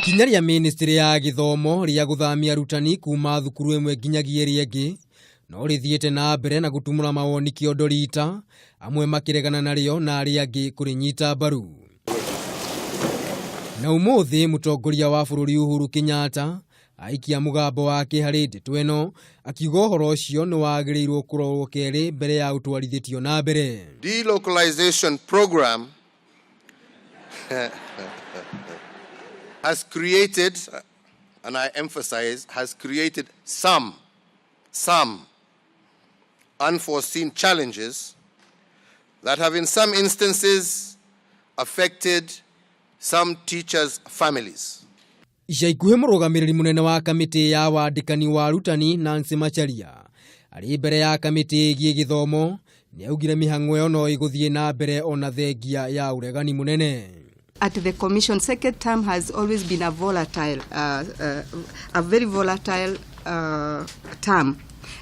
Ikinya rĩa mĩnĩstrĩ ya gĩthomo rĩa gũthamia arutani kuma thukuru ĩmwe nginyagia ĩrĩa ĩngĩ no rĩthiĩte na mbere na gũtumũra mawoni kĩondo rita, amwe makĩregana narĩo na arĩa angĩ kũrĩnyita mbaru. Na ũmũthĩ mũtongoria wa bũrũri Uhuru Kenyatta aikia mũgambo wake harĩ ndeto ĩno akiuga ũhoro ũcio nĩ wagĩrĩirwo kũrorwo kerĩ mbere ya ũtwarithĩtio na mbere. Delocalization program has created, and I emphasize, has created some unforeseen challenges that have in some instances affected some teachers' families. Ica ikuhĩ mũrũgamĩrĩri mũnene wa kamĩtĩ ya wandĩkani wa arutani Nancy Macharia arĩ mbere ya kamĩtĩ ĩgiĩ gĩthomo nĩ augire mĩhang'o ĩyo no ĩgũthiĩ na mbere ona thengia ya ũregani mũnene. At the commission, second term has always been a volatile, a very volatile term.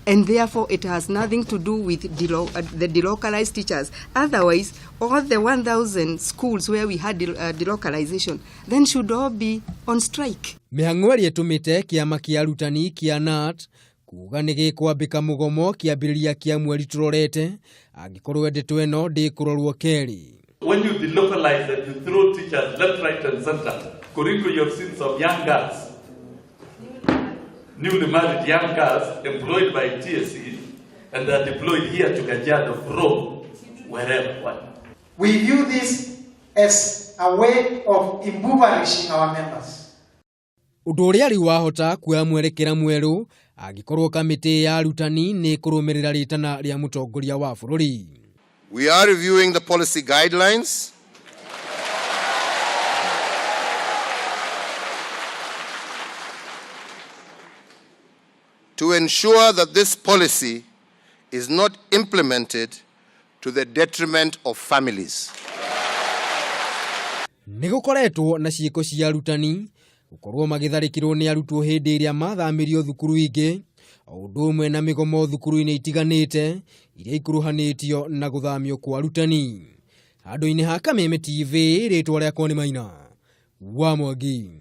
And therefore, it has nothing to do with the delocalized teachers. Otherwise, all the 1,000 schools where we had delocalization then should all be on strike. Mĩhang'o ĩrĩa ĩtũmĩte kĩama kĩa arutani kĩa KNUT kuga nĩ gĩkwambĩka mũgomo kĩambĩrĩria kĩa mweri tũrorete angĩkorwo ndeto ĩno ndĩkũrorwo kerĩ. When you delocalize and you throw teachers left, right and center, Koringo, you have seen some young girls, newly married young girls employed by TSC, and they are deployed here to Kajiado from wherever. We view this as a way of impoverishing our members. Ũndũ ũrĩa rĩu wahota kuoya mwerekera mwerũ angĩkorwo kamĩtĩ ya arutani nĩ kũrũmĩrĩra rĩtana rĩa mũtongoria wa bũrũri. We are reviewing the policy guidelines to ensure that this policy is not implemented to the detriment of families. Nĩ gũkoretwo na ciĩko cia arutani gũkorwo magĩtharĩkĩrwo nĩ arutwo hĩndĩ ĩrĩa mathamĩrio thukuru ingĩ, o ũndũ ũmwe na mĩgomo thukuru-inĩ itiganĩte iria ikuruhanĩtio na gũthamio kwa arutani. Handũ-inĩ ha Kameme TV, rĩtwa rĩakwa nĩ Maina wa Mwangi.